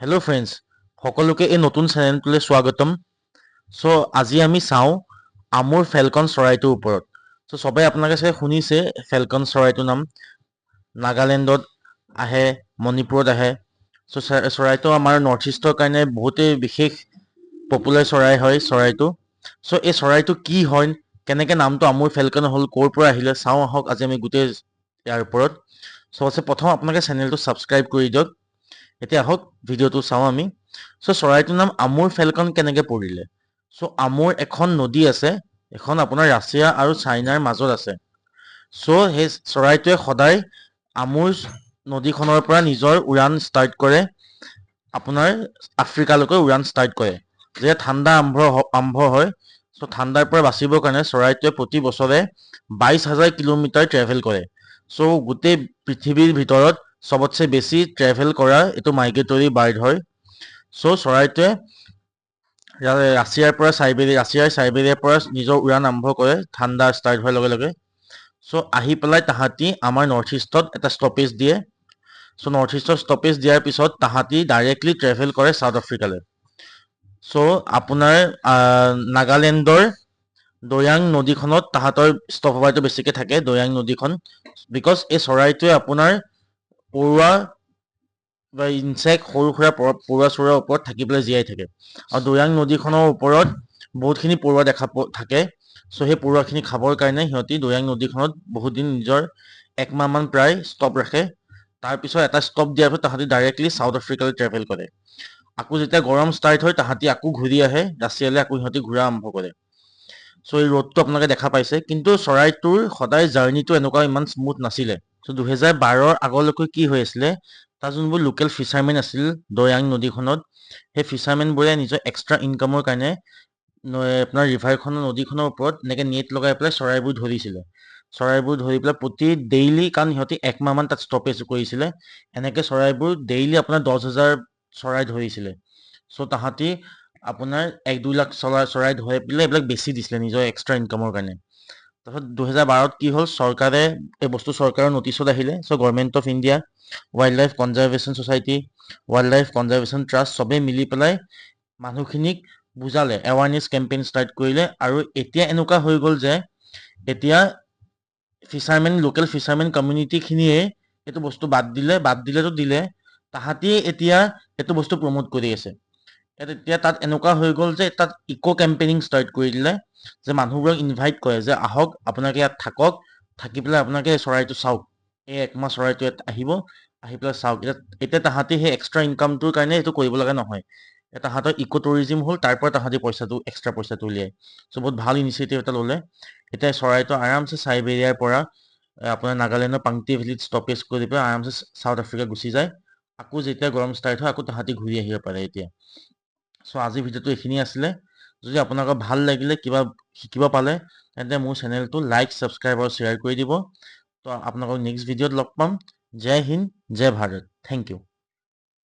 Hello' friends, সকলোকে এই নতুন চেনেলটোলৈ স্বাগতম। চ' আজি আমি চাওঁ আমুৰ ফেলকন চৰাইটোৰ ওপৰত। চ' চবেই আপোনালোকে চাগে শুনিছে ফেলকন চৰাইটোৰ নাম। নাগালেণ্ডত আহে, মণিপুৰত আহে। চ' চৰাইটো আমাৰ নৰ্থ ইষ্টৰ কাৰণে বহুতেই বিশেষ পপুলাৰ চৰাই হয় চৰাইটো। চ' এই চৰাইটো কি হয়, কেনেকৈ নামটো আমুৰ ফেলকন হ'ল, ক'ৰ পৰা আহিলে, চাওঁ আহক আজি আমি গোটেই ইয়াৰ ওপৰত। চবতছে প্ৰথম আপোনালোকে চেনেলটো ছাবস্ক্ৰাইব কৰি দিয়ক। এতিয়া আহক ভিডিঅ'টো চাওঁ আমি। চ' চৰাইটোৰ নাম আমুৰ ফেলকন কেনেকৈ পৰিলে? চ' আমুৰ এখন নদী আছে, এখন আপোনাৰ ৰাছিয়া আৰু চাইনাৰ মাজত আছে। চ' সেই চৰাইটোৱে সদায় আমুৰ নদীখনৰ পৰা নিজৰ উৰাণ ষ্টাৰ্ট কৰে, আপোনাৰ আফ্ৰিকালৈকে উৰাণ ষ্টাৰ্ট কৰে যেতিয়া ঠাণ্ডা আৰম্ভ হয়। চ' ঠাণ্ডাৰ পৰা বাচিবৰ কাৰণে চৰাইটোৱে প্ৰতি বছৰে 22,000 কিলোমিটাৰ ট্ৰেভেল কৰে। চ' গোটেই পৃথিৱীৰ ভিতৰত চবতছে বেছি ট্ৰেভেল কৰা এইটো মাইগ্ৰেটৰী বাৰ্ড হয়। চ' চৰাইটোৱে ৰাছিয়াৰ পৰা চাইবেৰিয়া, ৰাছিয়াৰ চাইবেৰিয়াৰ পৰা নিজৰ উৰাণ আৰম্ভ কৰে ঠাণ্ডা ষ্টাৰ্ট হোৱাৰ লগে লগে। চ' আহি পেলাই তাহাঁতি আমাৰ নৰ্থ ইষ্টত এটা ষ্টপেজ দিয়ে। চ' নৰ্থ ইষ্টত ষ্টপেজ দিয়াৰ পিছত তাহাঁতি ডাইৰেক্টলি ট্ৰেভেল কৰে চাউথ আফ্ৰিকালৈ। চ' আপোনাৰ নাগালেণ্ডৰ দৈয়াং নদীখনত তাহাঁতৰ ষ্টপ অভাৰটো বেছিকৈ থাকে, দৈয়াং নদীখন। Because এই চৰাইটোৱে আপোনাৰ পৰুৱা বা ইনচেক্ট, সৰু সুৰা পৰুৱা চৰুৱাৰ ওপৰত থাকি পেলাই জীয়াই থাকে আৰু দৈয়াং নদীখনৰ ওপৰত বহুতখিনি পৰুৱা দেখা থাকে। চ' সেই পৰুৱাখিনি খাবৰ কাৰণে সিহঁতি দৈয়াং নদীখনত বহুত দিন নিজৰ একমাহমান প্ৰায় ষ্টপ ৰাখে। তাৰপিছত এটা ষ্টপ দিয়াৰ পিছত তাহাঁতি ডাইৰেক্টলি চাউথ আফ্ৰিকালৈ ট্ৰেভেল কৰে। আকৌ যেতিয়া গৰম ষ্টাৰ্ট হয়, তাহাঁতি আকৌ ঘূৰি আহে ৰাছিয়ালৈ, আকৌ সিহঁতি ঘূৰা আৰম্ভ কৰে। চ' এই ৰ'দটো আপোনালোকে দেখা পাইছে। কিন্তু চৰাইটোৰ সদায় জাৰ্ণিটো এনেকুৱা ইমান স্মুথ নাছিলে। চ' 2012ৰ আগলৈকে কি হৈ আছিলে, তাৰ যোনবোৰ লোকেল ফিচাৰমেন আছিল দৈয়াং নদীখনত, সেই ফিচাৰমেনবোৰে নিজৰ এক্সট্ৰা ইনকামৰ কাৰণে আপোনাৰ ৰিভাৰখনৰ, নদীখনৰ ওপৰত এনেকৈ নেট লগাই পেলাই চৰাইবোৰ ধৰিছিলে। চৰাইবোৰ ধৰি পেলাই প্ৰতি ডেইলি, কাৰণ সিহঁতি একমাহমান তাত ষ্টপেজ কৰিছিলে, এনেকৈ চৰাইবোৰ ডেইলি আপোনাৰ 10,000 চৰাই ধৰিছিলে। চ' তাহাঁতি আপোনাৰ 1-2 লাখ চৰাই ধৰি পেলাই এইবিলাক বেচি দিছিলে নিজৰ এক্সট্ৰা ইনকামৰ কাৰণে। তাৰপিছত 2012ত কি হ'ল, চৰকাৰে এই বস্তু চৰকাৰৰ নটিচত আহিলে। চ' Government of India, Wild Life Conservation Society, Wild Life Conservation Trust চবেই মিলি পেলাই মানুহখিনিক বুজালে, এৱাৰনেছ কেম্পেইন ষ্টাৰ্ট কৰিলে। আৰু এতিয়া এনেকুৱা হৈ গ'ল যে এতিয়া ফিচাৰমেন, লোকেল ফিচাৰমেন কমিউনিটিখিনিয়ে এইটো বস্তু বাদ দিলে। বাদ দিলেতো দিলে, তাহাঁতি এতিয়া এইটো বস্তু প্ৰমোট কৰি আছে। ইয়াত এতিয়া তাত এনেকুৱা হৈ গ'ল যে তাত ইক' কেম্পেইনিং ষ্টাৰ্ট কৰি দিলে, যে মানুহবোৰক ইনভাইট কৰে যে আহক, আপোনালোকে ইয়াত থাকক, থাকি পেলাই আপোনালোকে এই চৰাইটো চাওক, এই একমাহ চৰাইটো ইয়াত আহিব, আহি পেলাই চাওক। এতিয়া তাহাঁতি সেই এক্সট্ৰা ইনকামটোৰ কাৰণে এইটো কৰিব লগা নহয়। তাহাঁতৰ ইক' টুৰিজিম হ'ল, তাৰ পৰা তাহাঁতি পইচাটো, এক্সট্ৰা পইচাটো উলিয়ায়। চ' বহুত ভাল ইনিচিয়েটিভ এটা ল'লে। এতিয়া চৰাইটো আৰামছে চাইবেৰিয়াৰ পৰা আপোনাৰ নাগালেণ্ডৰ পাংটি ভেলীত ষ্টপেজ কৰি পেলাই আৰামছে চাউথ আফ্ৰিকা গুচি যায়। আকৌ যেতিয়া গৰম ষ্টাৰ্ট হয়, আকৌ তাহাঁতি ঘূৰি আহিব পাৰে এতিয়া। চ' আজিৰ ভিডিঅ'টো এইখিনিয়ে আছিলে। যদি আপোনালোকৰ ভাল লাগিলে, কিবা শিকিব পালে, তেন্তে মোৰ চেনেলটো লাইক, ছাবস্ক্ৰাইব আৰু শ্বেয়াৰ কৰি দিব। তো আপোনালোকক নেক্সট ভিডিঅ'ত লগ পাম। জয় হিন্দ, জয় ভাৰত, thank U.